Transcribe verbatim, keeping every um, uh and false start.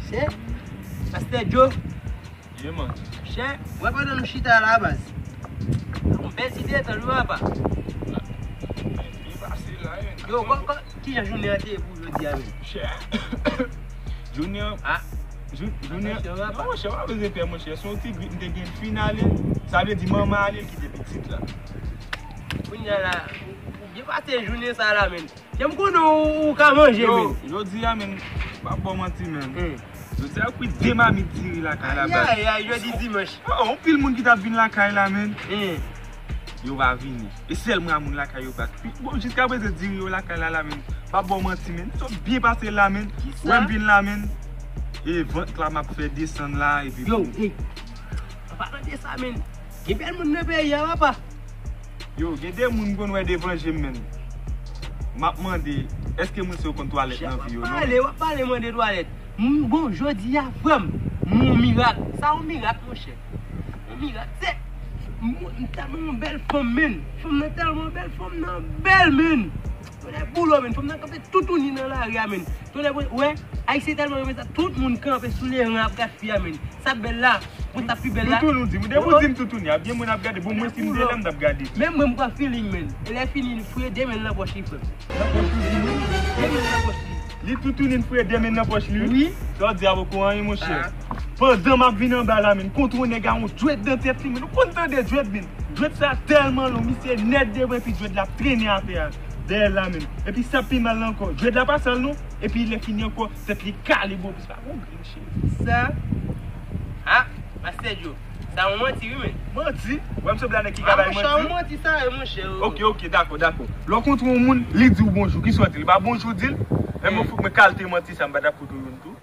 Chè, Pastè Joe. Yeah, man. Chè, wè pandan nou chita la, baz. Yon bèl ti detann, wi, papa. Byen pase la, men. Yo, kò, kò, kijan jounen an te ye pou jodi a, men? Chè. Jounen an. Ah. Jou-, jounen an. Attention, papa. Non, monchè, pa bezwen pè, monchè. Se yon ti grip m te gen fin ale. Sa vle di manman ale kite pitit la. Kounye a la, ou, ou byen pase jounen sa la, men. Jan m konnen ou, ou ka manje, men. Yo, jodi a, men, m p ap ba w manti, men. Hmm. Jodi a, kwit de mamit diri lakay la, baz. Ay, ay, ay, jodi dimanch. Oh, oh, anpil moun ki t ap vin lakay la, men. Hmm. Yo pa vini. E sèl mwa moun lakay yo pa. Bon, jiska prezan diri yo lakay la, la, men. M p ap ba w manti, men. Sot byen pase la, men. Kisa? Wè m vin la, men. E vant la, m ap fè desann la, epi yo, bon. Hey. An palan de sa, men. Gen bèl moun nan peyi a, papa. Yo, gen de moun m konn wè devan je m, men. M ap mande, èske moun sa yo konn twalèt nan vi yo, non? W ap pale, w ap pale mande twalèt. M, bon, jodi a, frè m, m yon mirak. Sa yon mirak, monchè. Yon mirak, se, m, m tèlman yon bèl fanm, men. Fanm nan tèlman bèl, fanm nan bèl, men. Tonnè boulo, men. Fanm nan kanpe toutouni nan lari a, men. Tonnè, wè, Ayisyen tèlman renmen sa, tout moun kanpe sou leran ap gad fi a, men. Sa bèl la, mwen sa pi bèl la. Toutouni, ou di m, depi w di m toutouni, a byen moun ap gade, bon, mwen si m te la, m t ap gade. Menm mwen, m pran feeling, men. E lè fini, li fouye de men l nan pòch li, frè m. Nan pòch li, wi. De men l nan pòch li. Li toutouni, li fouye de men l nan pòch li, wi. Wi. Sa w di a poko anyen, monchè. Ah. Pandan m ap vin anba la, men, kontre yon nèg a yon dwèt nan tèt li, men. Ou konn tande dwèt, men. Dwèt sa tèlman long, misye nèt devan, epi dwèt la ap trennen atè a. Dèyè l la, men. Epi sa pi mal la ankò. Dwèt la pa sal, non. Epi lè fini ankò, tèt li kale bò plis pa. Bon, grenn cheri. Sa? Ah, Pastè Joe. Sa yon manti, wi, men. Manti? Wè m sanble a nèg ki ka bay manti? Ah, monchè, yon manti sa ye, monchè. Ok, ok, dakò, dakò. Lè w kontre yon moun, li di w bonjou, kisa w di l? Li pa bonjou w di l? Men mwen fout mwen kalte manti sa, m pa t ap koute w youn tou.